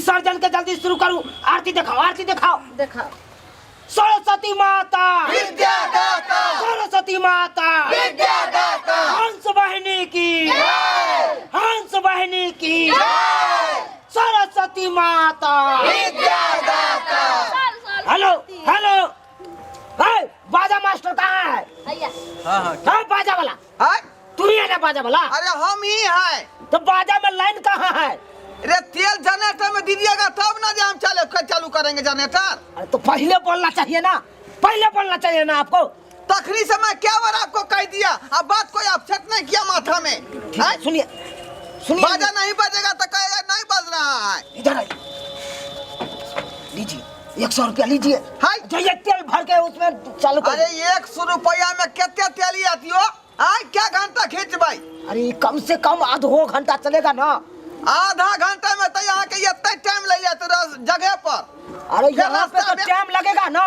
विसर्जन के जल्दी शुरू करू। आरती दिखाओ, आरती दिखाओ। देखाओ। सरस्वती माता विद्यादाता, सरस्वती माता विद्यादाता, हंस वाहिनी की, हंस वाहिनी की, सरस्वती माता विद्यादाता। हेलो हेलो, हे बाजा मास्टर कहाँ है? भैया। हाँ हाँ। हाँ, बाजा वाला। हाँ? तू ही है ना बाजा वाला? अरे हम ही हैं। तो बाजा में लाइन कहाँ है? अरे तेल जनरेटर में दीजिएगा तब ना जे हम चालू चालू करेंगे जनरेटर। अरे तो पहले बोलना चाहिए ना, पहले बोलना चाहिए ना आपको। तखनी से मैं क्या बार आपको कह दिया, अब बात कोई अपसेट नहीं किया माथा में। ठीक है, हाँ? सुनिए सुनिए, बाजा नहीं बजेगा तो कहेगा नहीं बज रहा है। इधर आइए, लीजिए 100 रुपया लीजिए। हाय। जाइए तेल भर के उसमें चालू कर। अरे 100 रुपया में कितने तेल आती हो? आय क्या घंटा खींच भाई? अरे कम से कम आधो घंटा चलेगा ना। आधा घंटा में तो यहाँ के इतना टाइम ले जाते जगह पर। अरे फिर यहाँ पे रास्ता तो में- टाइम लगेगा ना।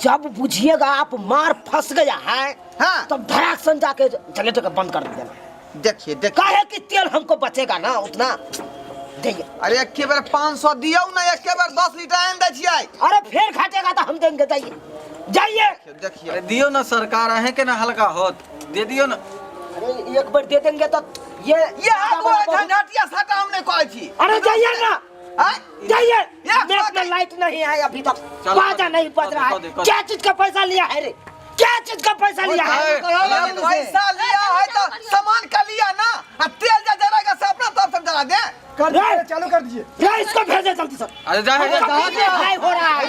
जब बुझिएगा आप मार फंस गया है, हाँ। तब धड़ाक सन जाके जनरेटर का बंद कर देना। देखिए देखिए, काहे कि तेल हमको बचेगा ना उतना। जाइए। अरे एक के बेर 500 दियौ ना, एक के बेर 10 लीटर आनि दै छियै। अरे फिर घटेगा तो हम देंगे। जाइए जाइए। देखिए अरे दियो ना सरकार, अहें के ना हल्का होत, दे दियो ना। अरे एक बार दे देंगे तो ये ये हाथ वाला झंझटिया साटा हम नहीं कहै छी। अरे जाइए ना। आय? जाइए। एक नेट सौ में लाइट नहीं है अभी तक, चलो, बाजा नहीं बज रहा कर दे, है। कर दे। क्या चीज का पैसा लिया है रे? क्या चीज का पैसा लिया है? अरे पैसा लिया है तो सामान का लिया ना, आ तेल जा जराएगा से अपना तरफ से जरा दे। कर रे। दीजिए, चालू कर दीजिए। रे इसको भेजे जल्दी से। अरे जा हमको जा बीच में हाई हो रहा है,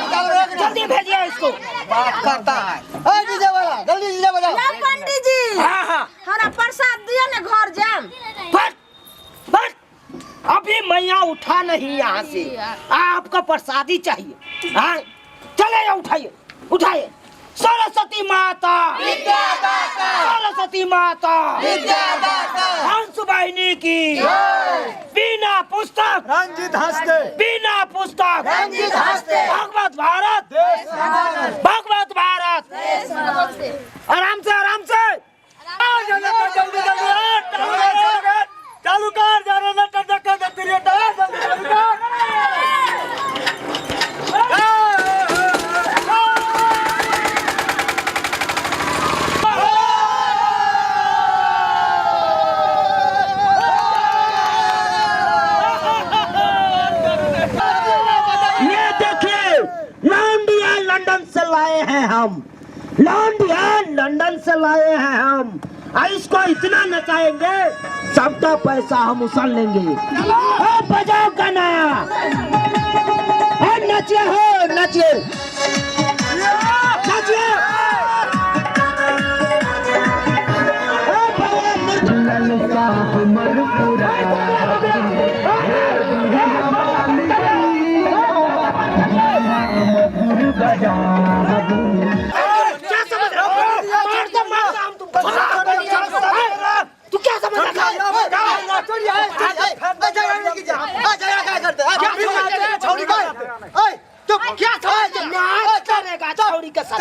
जल्दी भेजिए इसको। बात करता है। ए डीजे वाला, जल्दी डीजे बजाओ। ना पंडित जी। हाँ हाँ। हमरा प्रसाद दियो ने, घर जाम। बस बस, अभी मैया उठा नहीं यहाँ से, आपको प्रसादी चाहिए। हाँ चले जाओ, उठाइए उठाइए। सरस्वती माता सरस्वती माता हंस वाहिनी की, बिना पुस्तक रंजित हंसते, बिना पुस्तक रंजित हंसते, भगवत भारत, भगवत भारत। आराम से आराम से, जल्दी जल्दी चालू कर, जनरेटर धक्का दे जल्दी चालू कर। ये देखिए लौंडिया लंदन से लाए हैं हम, लौंडिया लंदन से लाए हैं हम। आ इसको इतना नचाएंगे सबका पैसा हम उछल लेंगे। ओ बजाओ गाना, ओ नचिए हो नचिए नचिए। ओ भगवान क्या समझ रहा हो? मार दो, मार दो हम तुमको। तू क्या समझ रहा है? क्या नाच करेगा छौड़ी के साथ?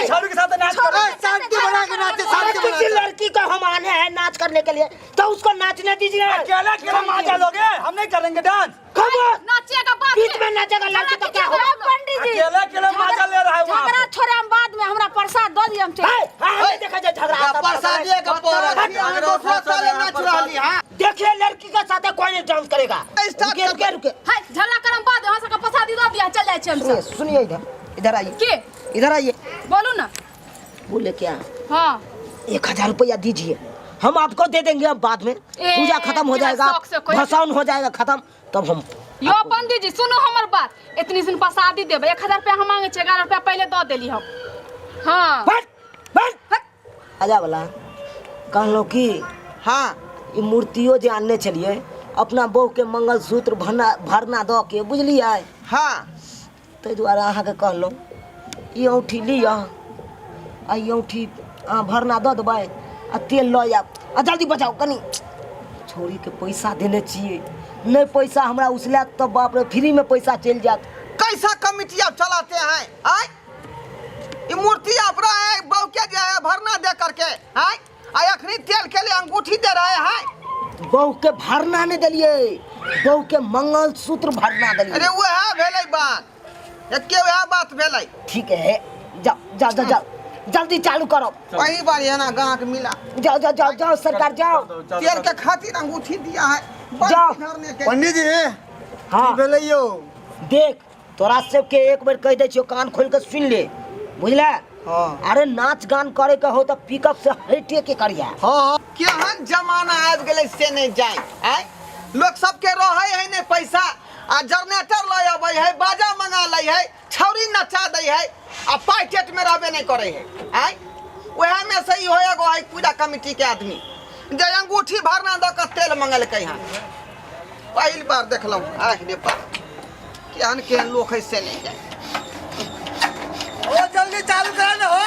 छाड़ू के साथ नाच कर, शांति बना के नाचे, अरे शांति बना किसी लड़की को हम आने हैं नाच करने के लिए तो उसको नाचने दीजिए। अकेला अकेला मजा लोगे, हम नहीं करेंगे डांस। कम ऑन, नाचिएगा बाद बीच में नाचेगा लड़की तो क्या होगा? पंडित जी अकेला अकेला मजा ले रहा है वहाँ झगड़ा पे। छोड़े हम बाद में, हमरा प्रसाद दो दियो हम चल। हाय, हाय, हमें देखा जाए झगड़ा आता है। प्रसाद ये का पोरा। देखिए लड़की के साथ कोई नहीं डांस करेगा। स्टार्ट रुकिए रुकिए रुकिए। हाय झगड़ा करम बाद अहाँ सबके प्रसाद दो दिया, चल जाइ छी हम सुनिए सब। सुनिए, इधर इधर आइए। के इधर आइए। बोलू ना। बोले क्या? हाँ। 1000 रुपया दीजिए, हम आपको दे देंगे अब बाद में। ए, पूजा खत्म हो केना जाएगा, शौक से कोई- भसाउन हो जाएगा खत्म, तब हम यो पंडित जी सुनू हमर बात, इतनी सुन प्रसादी देबै, 1000 रुपया हम मांगे छियै, 11 रुपया पहिले दऽ देली हम। हाँ। बस बस आजा वाला कहलो कि हाँ ई मूर्तियो जे आनने छलिए अपना बहू के मंगलसूत्र भरना भरना दऽ के, बुझलियै? हाँ। ताहि दुआरे अहाँके कहलहुँ ई औँठी लिअ आ ई औँठी अहाँ भरना दऽ देबै आ तेल लऽ आयब आ जल्दी बचाउ कनि। छौड़ीके पैसा देने छियै, नहि पैसा हमरा उसलायत तऽ बाप रे फ्रीमे पैसा चलि जायत। कैसा कमिटी आप चलाते हैं? आय ये मूर्ति आप रहा है बहू के जो है भरना दे करके, आय आय अखनी तेल के लिए अंगूठी दे रहे हैं। बहू के भरना नहीं दिलिए, बहू के मंगलसूत्र भरना देलियै। अरे वएह भेलै बात, एके वएह बात भेलै। ठीक है, जाओ जाओ जाओ जाओ, जल्दी चालू करो। वही बार है ना गाँव के मिला। जाओ जाओ जाओ जाओ सरकार जाओ। तेल के खातिर अंगूठी दिया है जाओ। पंडित जी। हाँ भेलै यौ? देख तोरा सबके एक बेर कहि दै छियौ, कान खोल के सुन ले, बुझले? हाँ। अरे नाच गान करे के हो तो पिकअप से हटे के करिया। हाँ, केहन जमाना आबि गेलै से नहि जाय। आँय, लोक सबके रहै है नहि पैसा, आ जनरेटर लऽ अबै है, बाजा मंगा लै है, छौरी नचा दै है, आ पाइ टेट में रहबे नहि करै है। आँय, वएह में से इहो एगो है पूजा कमिटी के आदमी जे अंगूठी भरना दऽ कऽ तेल मंगलकै हन। पहिल बार देखलहुँ। आह रे बा, केहन केहन लोक है से नहि जाय। ओ जल्दी चालू करा ना हो।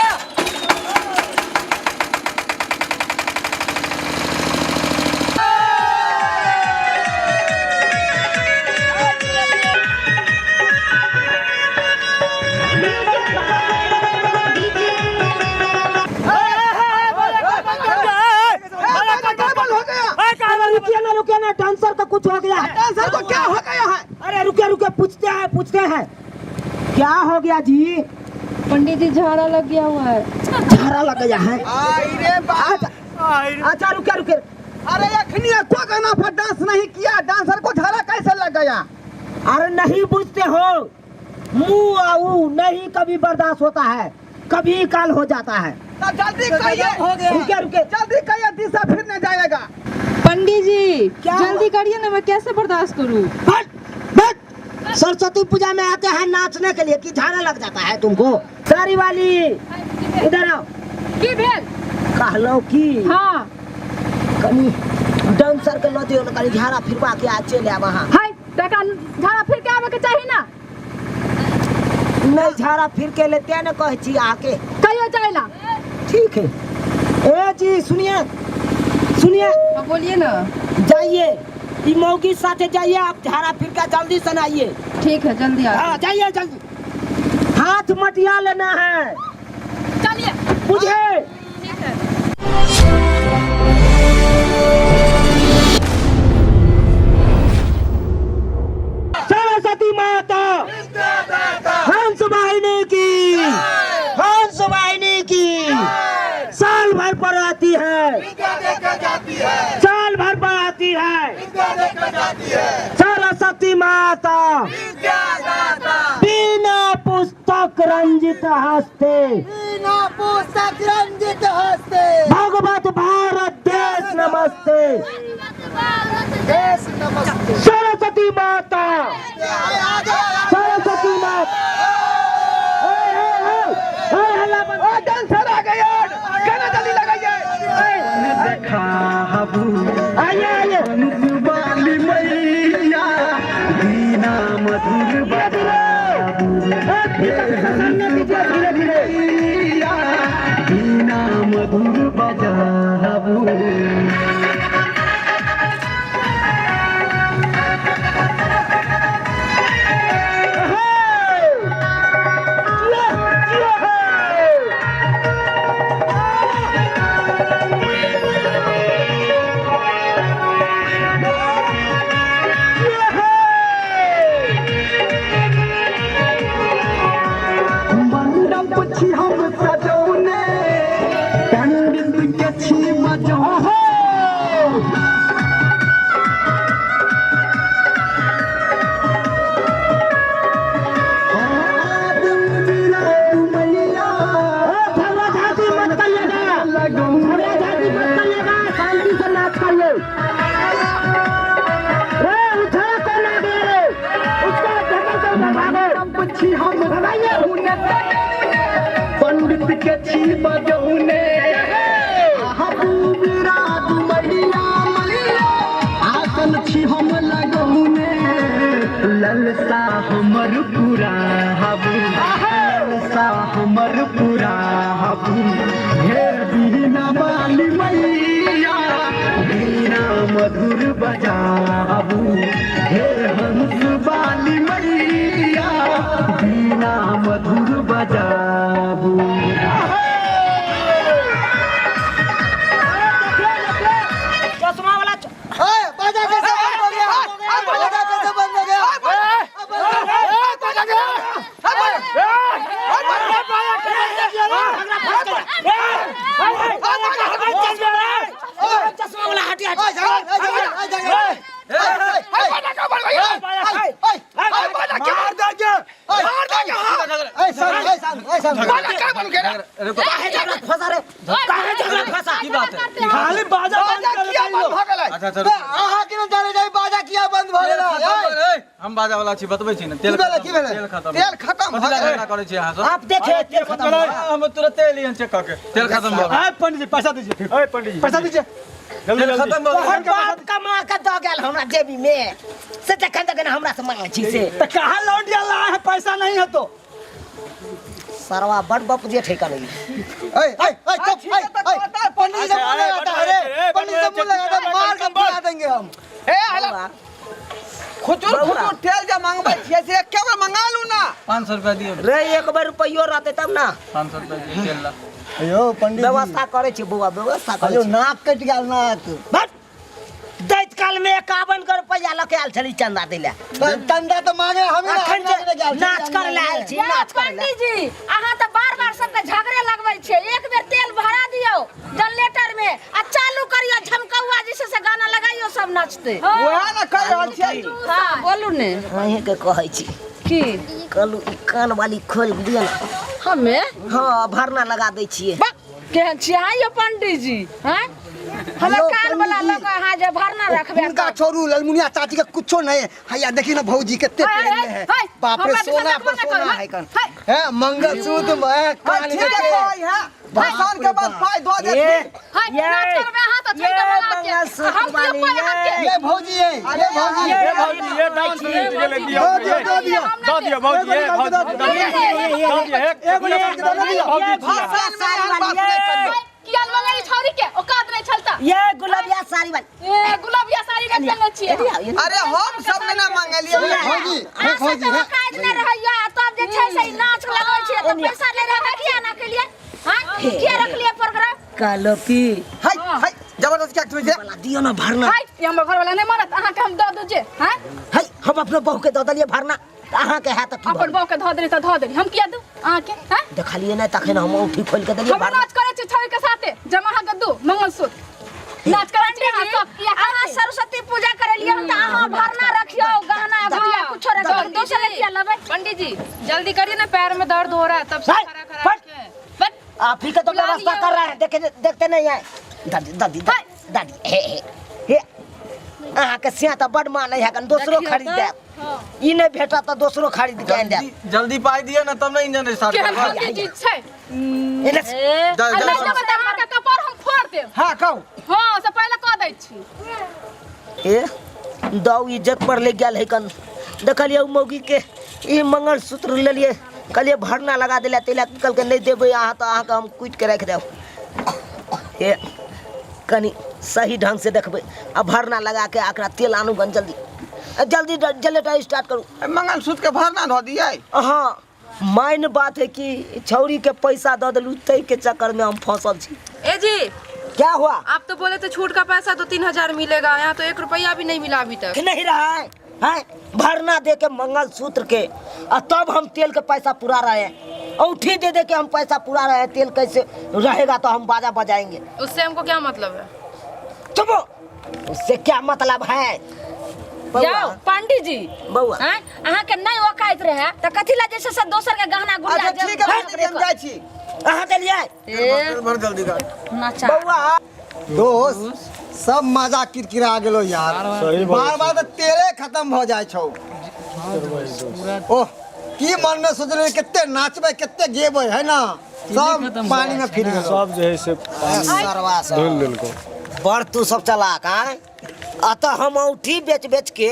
अरे रुकिए ना, रुकिए ना, डांसर का कुछ हो गया है। डांसर को क्या हो गया है? अरे रुके रुके, पूछते हैं पूछते हैं, क्या हो गया जी? पंडित जी झाड़ा लग गया हुआ है। झाड़ा लग गया है? आई रे बाप। अच्छा रुके रुके। अरे अखनी को गाना पर डांस नहीं किया, डांसर को झाड़ा कैसे लग गया? अरे नहीं पूछते हो, मुंह आऊ नहीं कभी बर्दाश्त होता है, कभी काल हो जाता है। तो जल्दी कहिए, हो गया। रुके रुके, जल्दी कहिए, दिशा फिर नहीं जाएगा। पंडित जी क्या जल्दी करिए ना, मैं कैसे बर्दाश्त करूँ? बट बट सरस्वती पूजा में आते हैं नाचने के लिए कि झाड़ा लग जाता है तुमको? सारी वाली इधर आओ। की भेल? कहलो की हाँ कनी डांसर के लऽ दियौ ने, कनी झाड़ा फिरवा के आ चलि आयब अहाँ। हाय तका झाड़ा फिर के आवे के चाही ना। नहीं झाड़ा फिर के ले तें ने कहै छी अहाँके। कहियो जाइला। ठीक है। ए जी सुनिए सुनिए। हाँ, बोलिए ना। जाइए ई मौगी साथे जाइए आप, झाड़ा फिर के जल्दी से आइए। ठीक है जल्दी आ। हाँ जाइए जल्दी, हाथ मटिया लेना है। चलिए बुझे? ठीक है। सरस्वती माता हंस वाहिनी की, हंस वाहिनी की साल भर पर आती है, साल भर पर आती है सरस्वती माता। बिना पुस्तक रंजित हस्ते, बिना पुस्तक रंजित हस्ते, भगवत भारत देश नमस्ते, देश नमस्ते। सरस्वती माता, सरस्वती माता। डांसर आ गया, गाना जल्दी लगाइए। आइए आइए। धीरे धीरे मंडप छी हम सजौने, पंडित के छी बजौने। झगड़ा झांकी मत करिएगा, झगड़ा झांकी मत करिएगा, शांति से नाच करिए। रे उठा कौन आ गया रे? उसको ढकल कर भगाओ। छी हम पंडित के छी बजौने, आसन छी हम लगौने, ललसा हमर पूरा हबू, ललसा हमर पूरा हबू। हे बीना बाली मैया, बीना मधुर बजाबू। हे हंस बाली मैया, बीना मधुर बजाबू। चश्मा वाला बाजा कैसे बंद हो गया? झगड़ा रुको। काहे झगड़ा फंसा रे, काहे झगड़ा फंसा? की बात है? खाली बाजा बंद बाजा कर किया बंद भऽ गेलै? अच्छा अच्छा बे, अहाँ के ने जाने जाई बाजा किया बंद भऽ तेल गेलै? खतम भऽ गेलै। हम बाजा वाला छी, बतबै छी ने। तेल की भेलै, खतम, की भेलै? तेल खतम, तेल खतम कथी भऽ लए गेलै। झगड़ा करै छी अहाँ सब? आप देखे तेल खत्म हो गया। हम तुरंत एलियन चेक कऽ के तेल खतम भऽ गेल। आए पंडित जी पैसा दीजिए। ओए पंडित जी पैसा दीजिए जल्दी तेल जल्दी। खतम भऽ तोहर गेल। बाप कमा के दऽ गेल हमरा जेबी में से, जखन तक हमरा से मांगे छी से। तो कहाँ लौंडिया लाए हैं, पैसा नहीं है तो? सरवा बड़ बप जे ठेका नहीं। ऐ ऐ ऐ चुप, ऐ ऐ, पंडित जी से मुंह लगाता है रे, पंडित जी से मुंह लगाता है, मार के बुला देंगे हम। ए हला खुचुर खुचुर तेल जे मंगबै छियै से एके बेर मंगा लू ना। 500 रुपया दियौ। रे एक बेर रुपैयो रहतै तब ना। 500 रुपया दियौ तेल ला। अयो पंडित जी, व्यवस्था करै छी बौआ, व्यवस्था करै अयो छी। नाक कटि गेल नाक। बस दैत काल में 51 के रुपैया लऽ के आयल छली चंदा दै लए। चंदा तो मांगे हम ही ना, अखन हम ना जे गेल छी नाच करे लए आयल छी, यौ नाच करे लए। पंडित जी, अहाँ तऽ बार बार सबके झगड़े लगबै छियै। एक बेर तेल भरा दियौ जनरेटर में आ चालू करियौ झमकौआ जे छै से गाना लगाइयौ, सब नाचतै। वएह ने कहि रहल छियै। हाँ बोलू ने। अहींके कहै छी। की? कहलू ई कान वाली खोलि दिअ ने। हमे? हँ, भरना लगा दै छियै। बक, केहन छियै अहाँ यौ पंडित जी? हैं, हमर यौ, कान वाला पंडित जी। लऽ कऽ अहाँ जे भरना रखबै? हुनका छोड़ू, ललमुनिया चाची के कुछो नहीं है। हैया देखी ना भौजी केते हाय, पहनले हाय, है। हाय, बाप रे, हमरा दिशा सोना देखबो पर ना सोना करू, है कन हाय। है मंगलसूत्र में कान ठीक में है के। कहै है, भसान के बाद पाइ दऽ ए, देथिन। हाय, नाच करबै अहाँ तऽ छोड़ि देबै अहाँके। मंगलसूत्र हम दियौ वाली, पाइ अहाँके। ये भौजी ये, ये भौजी ए भौजी, ये डांस टूटि गेलै, दियौ। दऽ दियौ, दऽ दियौ। दऽ दियौ भौजी, ए भौजी, दऽ दियौ, दऽ दियौ, एक एगो निकाल के दऽ दियौ। भौजी छियै। भसान में एहन बात नहि करियौ। किया लऽ छौरी के औकात नहि छल तऽ? ये गुलाबिया साड़ी वाली। ए गुलाबिया साड़ी नहि पहिरने छियै। अरे हम सब नहि ने मंगलियै। ये भौजी, हे अहाँ भौजी सबके हे। औकात नहि रहैया, तब जे छै से ई नाच लगबै छियै तऽ पैसा नहि रहै तऽ किया ना केलियै? हाँ, किया रखलियै प्रोग्राम? कहलो की हाय हाय, जबरदस्ती क्या तुम्हें वाला दियौ ना भरना। हाय, ई हमर घरवाला नहि मानत, अहाँके हम दऽ दू जे। हाँ, है हम अपनो बहू के दऽ देलियै भरना, तऽ अहाँके है तऽ की अपन भऽ बहू के धऽ देली तऽ धऽ देली, हम किया दू अहाँके? हाँ, देखलियै नहि तखन हम औंठी खोलि के देलियै हम भरना। नाच करै छी छौरी के साथे, जब अहाँके दू मंगलसूत्र नाच करै छी अहाँ सब किया अहाँ सरस्वती पूजा करेलियै हन तऽ अहाँ भरना रखियौ, गहना गुड़िया कुछो रखियौ, दोसर के किया लेबै? पंडित जी जल्दी करिए ना, पैर में दर्द हो रहा है तब से हाय, खड़ा खड़ा फट। रखे हैं। बट आप ही का तो बुला व्यवस्था लिया। कर रहे हैं, देखे देखते नहीं है। दादी दादी दादी दादी, हे हे हे, अहाँके सिया तऽ बड मानै है, कन दोसरो देखियौ खरीद तऽ। देब, ई नहि भेटत तऽ दोसरो खरीद के आनि देब। जल्दी जल्दी पाइ दिअ ने तब ने इंजन स्टार्ट केहन करबै। गलती चीज छै। एने से- ए, जा- आ जा- नहि देबै तऽ अहाँके कपार हम फोड़ देब। हाँ कहू। हाँ से पहिले कह दै छी। ए दाऊ इज्जत पर ले गेल है कन, देखलियै उ मौगी के ई मंगलसूत्र लेलियै, कहलियै भरना लगा देला, ताहि लए कहलकै नहि देबै अहाँ तऽ अहाँके हम कुटि के राखि देब। हे कनि सही ढंग से देखबै आ भरना लगा के एकरा तेल आनू गन, जल्दी जल्दी जनरेटर स्टार्ट करू। मंगलसूत्र के भरना धऽ दियै? हाँ, माइन बात है कि छौरी के पैसा दऽ देलू ताहि के चक्कर में हम फंसल छी। ए जी क्या हुआ? आप तो बोले थे छूट का पैसा 2-3 हजार मिलेगा, यहाँ तो 1 रुपया भी नहीं मिला अभी तक। नहीं रहा है, हैं? भरना दे के मंगलसूत्र के और तब हम तेल के पैसा पूरा रहे हैं, औंठी दे दे के हम पैसा पूरा रहे हैं, तेल कैसे रहेगा तो हम बाजा बजाएंगे। उससे हमको क्या मतलब है? चुप, उससे क्या मतलब है बउआ? यौ पंडित जी, बउआ। हैं, अहाँके नहि औकात रहै तऽ कथी लए जे छै से दोसर के गहना गुड़िया अच्छा ठीक है पंडित जी, हम जाइ छी। अहाँ देलियै? ए भर जल्दी कर। नचा। बउआ। दोस्त सब मजा किरकिरा गेलो यार, सही बोलै बार बार तऽ तेले खत्म भऽ जाइ छौ। ओह की मन में सोचले कते नाचबै कते गेबै है ना, सब पानी में फिर गेलो। सब जे है से सरवा सब धुल देलको। बड़ तू सब चलाक आय। अतः हम औंठी बेच बेच के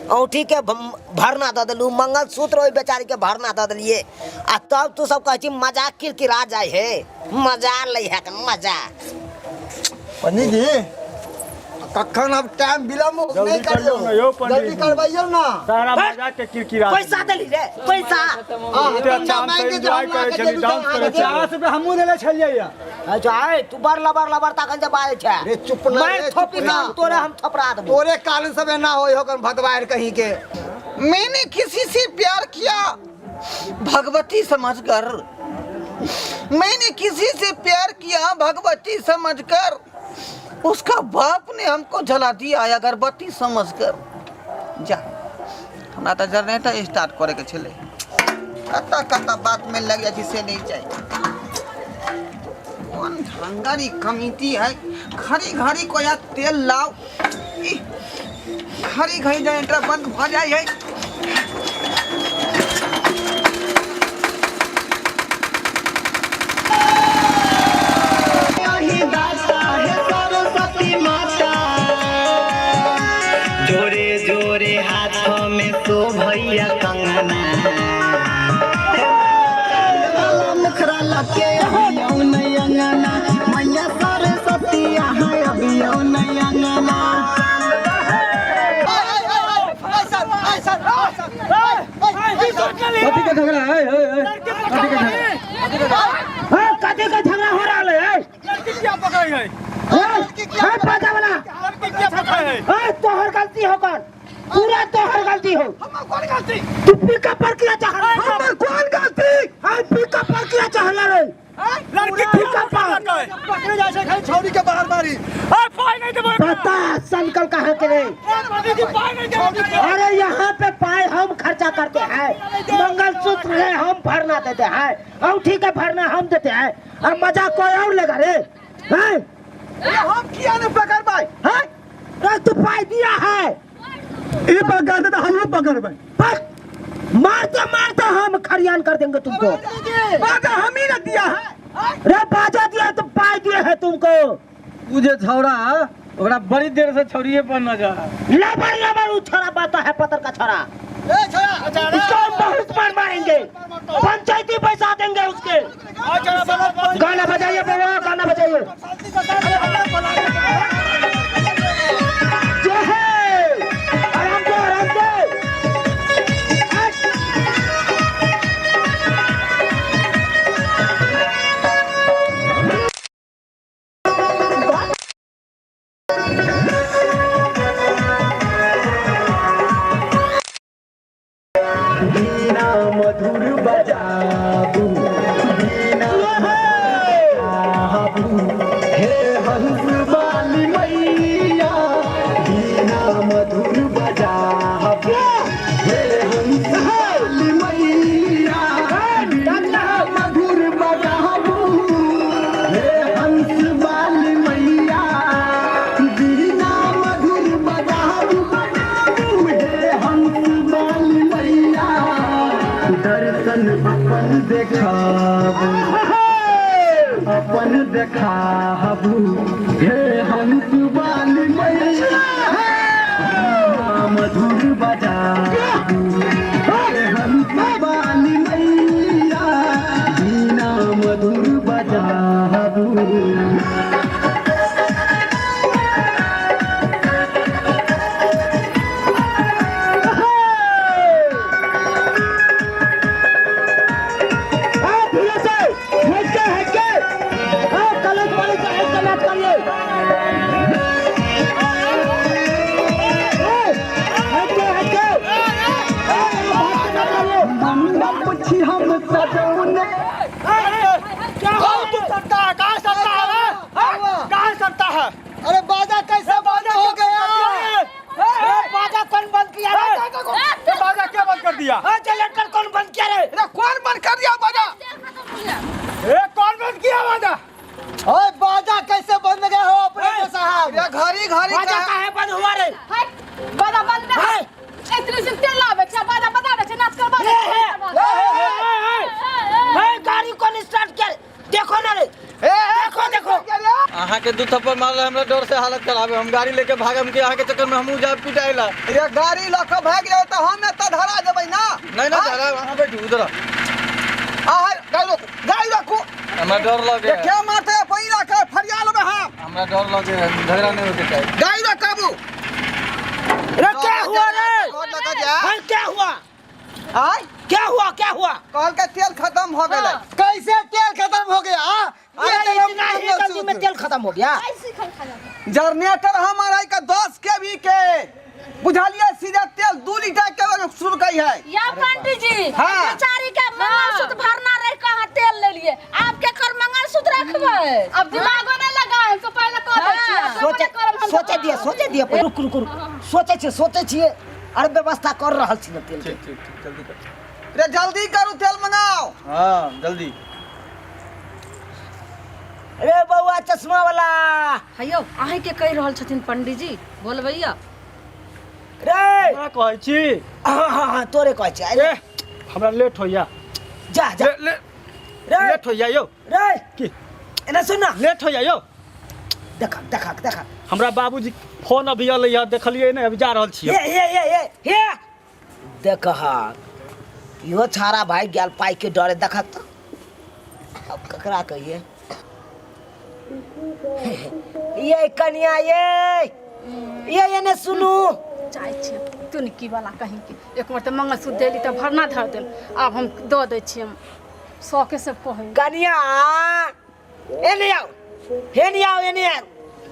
औंठी के भरना दऽ देलू, मंगलसूत्र ओहि बेचारी के भरना दऽ देलियै, आ तब तू सब कहै छी मजाक किरकिरा जाइ हे, मजा लै है मजा। पंडित जी कखन अब टाइम विलम्ब जल्दी नहीं करियौ, करियौ ने यौ पंडित जल्दी जी। करबैयौ ना। सारा मजाक के किरकिरा। पैसा देली रे पैसा? हाँ, एते अच्छा हम तऽ एन्जॉय करै छली, डांस करै छली। 50 रुपया हमहूँ देले छलियै या। अच्छा आय तू बड़ लबर लबर तखन से बाजै छै। रे चुप ना मारि रे, थोपी चुप ना। हम तोरे हम थपरा देबो। तोरे कारण सब एना होय हो कन भदवार कहीं के। मैंने किसी से प्यार किया भगवती समझकर, मैंने किसी से प्यार किया भगवती समझकर, उसका बाप ने हमको जला दिया अगरबत्ती समझकर। जा, हमरा तऽ जनरेटर स्टार्ट करे के छलै, कतऽ कतऽ बात में लग जाइ छै से नहीं जाइ। कौन ढंगर ई कमिटी है घड़ी घड़ी को यहाँ तेल लाओ। ई, घड़ी घड़ी जनरेटर बंद भ जाए है। जोरे जोरे हाथों में शोभैया कंगना मुखरा लके अबियौ नहीं अंगना मैया सरस्वती यहाँ अबियौ नहीं अंगना। कथी के झगड़ा है? कथी के झगड़ा? हाँ, कथी के झगड़ा हो रहा है? लड़की क्या पकड़े है? ए, बाजा वाला। लड़की क्या पकड़े है? ए, तोहर गलती हो कर, पूरा तोहर गलती हो। हमर कौन गलती? तू पिकअप पर किया चाह? हमर कौन गलती? हम पिकअप पर किया चाहला रे? लड़की पिकअप पर पकड़े जाय छै खाली छौरी के बाहर मारी। ए, पाई नहीं देबो। पता संकल कहाँ के रे? ए, पाई नहीं देबो। अरे यहाँ पे पाए हम खर्चा करते हैं, मंगलसूत्र है हम भरना देते हैं, अंगूठी के भरना हम देते हैं, और मजा कोई और लेगा रे? हैं? हम किया नहीं पकड़बै? हैं? अरे तू पाई दिया है। ई पकड़ते तो हमहूँ पकड़बै। बस मारते मारते हम खरियान कर देंगे तुमको। बाजा हम ही ना दिया है। रे बाजा दिया तो पाई दिए है तुमको। उ जे छौड़ा ओकरा बड़ी देर से छौड़िए पर नजर है। लबर लबर उ छोरा बाता है पत्थर का छोरा। उसको हम बहुत मार मारेंगे, पंचायती पैसा देंगे उसके। गाना बजाइए बाबा, गाना बजाइए। जय हे, आराम से आराम से। बीना मधुर बजाबू, बीना बजाबू, हे हंस वाली मैया, बीना मधुर बजाबू, हे हंस वाली मैया, बीना मधुर बजाबू, हे हंस वाली मैया, बीना मधुर बजाबू, बजाबू, हे हंस वाली मैया, दर्शन अपन देखाबू, अपन देखाबू, हे हंस वाली मैया, मधुर बजाबू, हे हंस वाली मैया, बीना मधुर बजाबू। हाँ, धीरे से, हटके, हटके। हाँ, कलश वाले से हटके बात करिए। ए, हटके, हटके। ए, भाग के मत आइए। मंडप छी हम सजौने। कौन तू सत्ता है? कहाँ सत्ता है रे? कहाँ सत्ता है? अरे बाजा कैसे बंद हो गया? ए, बाजा कौन बंद किया रे? ये बाजा क्या बंद कर दिया? ए, जनरेटर कौन बंद किया रे? अरे कौन बंद कर दिया बाजा? ए, कौन बंद किया बाजा? ओए बाजा कैसे बंद गया हो अपने के साहब? अरे घड़ी घड़ी बाजा का काहे बंद हुआ रे? हट, बाजा बंद ना। है? इतनी से तेल लावे छै, बाजा बजा दे छै, नाच करबा दे छै। ए, ए, ए, ए, ए, गाड़ी कौन स्टार्ट किया रे? देखो ना रे, देखो देखो। अहाँ के दू थप्पड़ मारल हमरा डर से हालत खराब है। हम गाड़ी लेके भागम के अहाँ के चक्कर में हमहूँ जाब पिटाइला। अरे गाड़ी लऽ कऽ भागि जाओ तऽ हम एतऽ धरा जेबै ना। नहीं ना धरा, अहाँ बैठू उधर। अहाँ गाड़ी रोकू, गाड़ी रोकू। हमरा डर लगे है। के मारते पहिला के फरिया लेबै हम। हमरा डर लगे है, झगड़ा नहीं होके चाही। गाड़ी रोकाबू। अरे क्या हुआ रे? घर लऽ कऽ जा। अरे क्या हुआ? आय? क्या हुआ, क्या हुआ? कहल के तेल खत्म हो गेलै। कैसे तेल खत्म हो गया? हाँ? अरे इतना ही जल्दी में तेल खत्म हो गया? जनरेटर हमारा के 10 केवी के बुझलिए, सीधे तेल 2 लीटर के शुरू कई है। या पंडित जी, हाँ। बेचारी के मंगलसूत्र भरना रह कहाँ तेल ले लिए, आप के कर मंगलसूत्र रखबै? अब दिमागो नहीं लगा है, तो पहले कह दै छियै। हाँ। सोचे सोचे दिए, सोचे दिए, रुक रुक रुक, सोचे छियै, सोचे छियै, अरे व्यवस्था कर रहल छी ना तेल के। ठीक ठीक ठीक, जल्दी कर। रे जल्दी करू, तेल मंगाओ। हाँ जल्दी। रे बौआ चश्मा वाला। हैयौ अहीँके कहि रहल छथिन पंडीजी, बोलबैया। रे हमरा कहै छी? हाँ हाँ हाँ, तोरे कहै छी। ए हमरा लेट होइया। जा जा। ले, ले, रे लेट होइया यौ। रे की एना सुन ना। लेट होइया यौ। देख देख देख, हमरा बाबूजी फोन अभी अलै है, देखलियै नहि, अभी जा रहल छियै। हे हे हे हे हे, देख इहो छाड़ा भागि गेल पाइ के डरे। देख तऽ अब ककरा कहिए। ये कनिया ये ये एने सुनू। चाहै छियै तुनकी वाला कहीं के एक बार तऽ मंगलसूत्र देली तऽ भरना धर देल, आब हम दऽ दै छियै, हम शौके से कहै। कनिया एने आउ, एने आउ, एने आउ,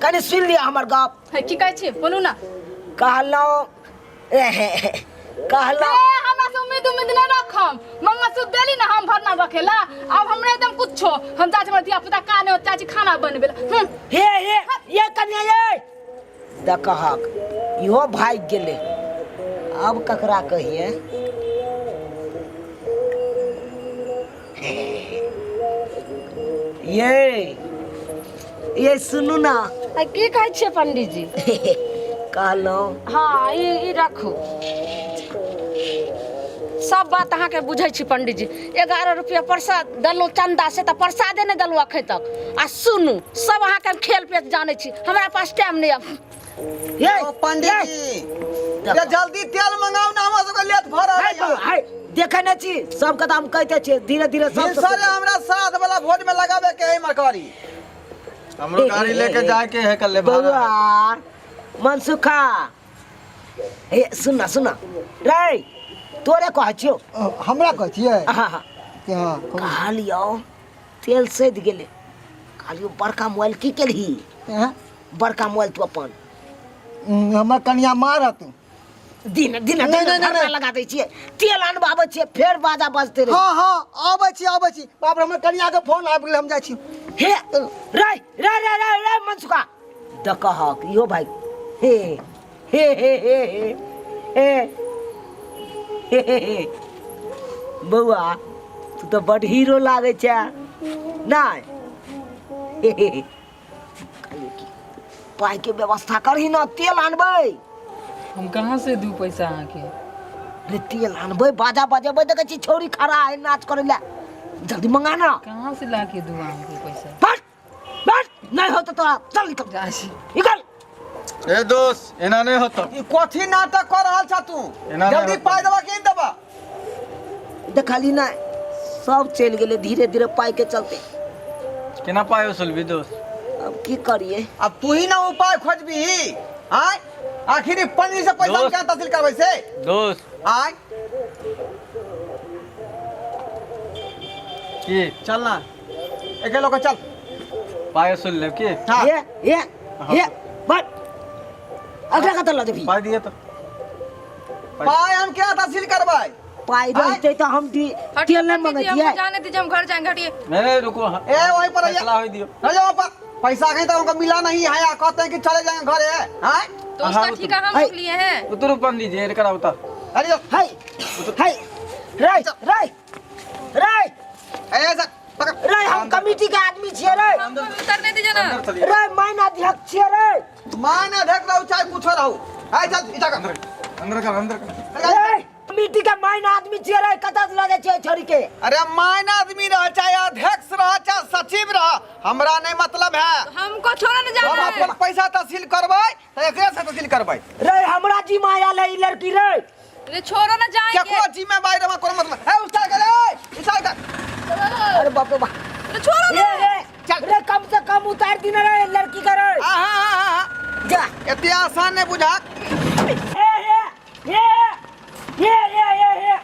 कनि सुनि लिअ हमर गप। हे की कहै छियै बोलू ना। कहलहुँ कहलहुँ ए हमरा से उम्मीद उम्मीद नहीं रखम, मंगलसूत्र देली ना हम भरना रखेला, अब हमरा एकदम कुछो हम चाची हमर धिया पुता काने हो चाची खाना बनबे ला। हे हे ये कनिया ये देखहक इहो भागि गेलै, आब ककरा कहिए। ये ये सुनू ना। आ की कहै छियै पंडीजी? कहलहुँ हाँ ई रखू, सब बात अहाँके बुझै छी पंडीजी। 11 रुपया प्रसाद देलहुँ चंदा से तऽ प्रसादे नहि देलहुँ अखन तक। आ सुनू सब अहाँके हम खेल पेच जानै छी, हमरा पास टाइम नहि अब। ये ओ पंडीजी ये जल्दी तेल मंगाउ ना, हमरा सबके लेट भऽ रहल है बाबा, है देखै नहि छी सबके तऽ हम कहिते छियै धीरे धीरे सब भिनसरे हमरा साथ वाला भोज में लगाबे के है मरकारी। हमरो गाड़ी लेके जाए के है कल भाड़ा। बौआ मनसुखा हे सुन ना सुन ना रे तोरे कहै छियौ। हमरा कहै छियै? हाँ हाँ। हाँ, कहू। कहलियौ तेल सधि गेलै, कहलियौ बड़का मोबाइल की केलही? हैं? बड़का मोबाइल तू अपन। हमर कनिया मारत। दिन दिन नहीं, दिन नहीं, नहीं, धरना नहीं। लगा दै छियै, तेल अनबाबै छियै, फेर बाजा बजते रहे। हाँ हाँ आबै छी आबै छी। बाप रे, हमर कनिया के फोन आबि गेलै, हम जाइ छी। हे रे रे रे रे रे मनसुखा दकहक इहो भाई हे हे हे हे हे हे हे हे हे बौआ तू तऽ बड हीरो लागै छै नहि? हे हे हे कहलियै की पाइके व्यवस्था करही ने, तेल आनबै। हम कहाँ से दू पैसा अहाँके? रे तेल आनबै, बाजा बजेबै, देखै छी छौरी खड़ा है नाच करै लए, जल्दी मंगा ना। कहाँ से ला के दू अहाँके पैसा? बस बस नहीं होता तोरा, चल निकल जाइ छी। निकल। ए दोस्त एना नहीं होता। ई कथी नाटक कर रहल छ तू? एना नहि जल्दी होतौ। पाइ देबा कि नहि देबा? देखली ना सब चलि गेलै धीरे धीरे पाइ के चलते। केना पाइ वसूलबी दोस्त? अब की करिए? अब तू ही ना उपाय खोजबी आय, आखिर ई पंजी से पैसा हम दोस्त। केना तहसील करबै से? दोस्त आय की चल ना एके लोग चल पाइ वसूल लेब की? हाँ। ये ये ये बट अगला कतऽ लऽ जेबही? पाइ दिए तो। पाइ हम केना तहसील करबै? पाइ रहतै तऽ हम हटिए तेल नहि पंडित जी, हमको मंगतियै। जाने दीजिए, हम घर जाएंगे। हटिए। नहीं नहीं रुको। ए वहीं पर रहिए। फैसला होई दियो। रह जाओ पर, पैसा कहीं तक हमको मिला नहीं है, आ कहते हैं कि चले जाएंगे घर है। हाँ? तो उसका हाँ, वो तो- ठेका हम है। लोग लिए हैं। उतरू पंडित जी एकरा उतार। अरे जो है है रे रे रे ए सर पकड़। रे हम कमिटी के आदमी छियै रे। हमको भी उतरने दीजिए ना। अंदर चलिए। रे माइन अध्यक्ष छियै रे। मान अध्यक्ष रहू चाहे कुछो रहू। आय चल इटा कर। अंदर कर अंदर कर। रे कमिटी के माइन आदमी छियै रे, कतऽ से लऽ जाइ छियै छोरी के? अरे मान आदमी रह चाहे अध्यक्ष रह चाहे सचिव रह, हमरा नहीं मतलब है। हमको छोड़ा न हम जाना है। अपन पैसा तहसील करबै तऽ एकरे से तहसील करबै। रे हमरा जिम्मा आयल है ई लड़की रे। रे छोड़ो ना जाएंगे। केकरो जिम्मेवारी रह कोनो मतलब है। उतार कर रे, उतार कर। अरे बाप रे बाप। रे छोड़ो रे ना। रे चल। रे कम से कम उतार दिन रे लड़की के रे। आहा हा हा जा एते आसान नहीं बुझा। हे हे हे हे हे हे हे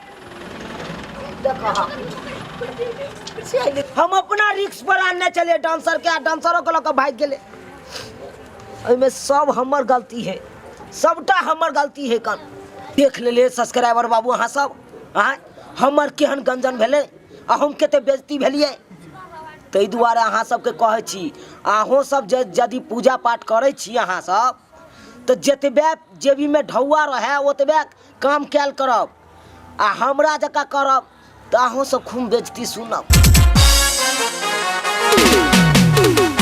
देखो हम अपना रिक्स पर आनने चलिए डांसर के, आ डांसरों के लऽ कऽ भागि गेलै। एहिमे सब हमर गलती है, सबटा हमर गलती है। कन देख लेलियै सब्सक्राइबर बाबू अहाँ सब, आँय हमर केहन गंजन भेलै आ हम कते बेइज्जती भेलियै। ताहि दुआरे अहाँ सबके कहै छी, अहूँ सब जे यदि पूजा पाठ करै छी अहाँ सब, तऽ जतबे जेबीमे ढौआ रहए ओतबे काम कयल करब, आ हमरा जकाँ करब तऽ अहूँ सब खूब बेइज्जती सुनब। Thank you.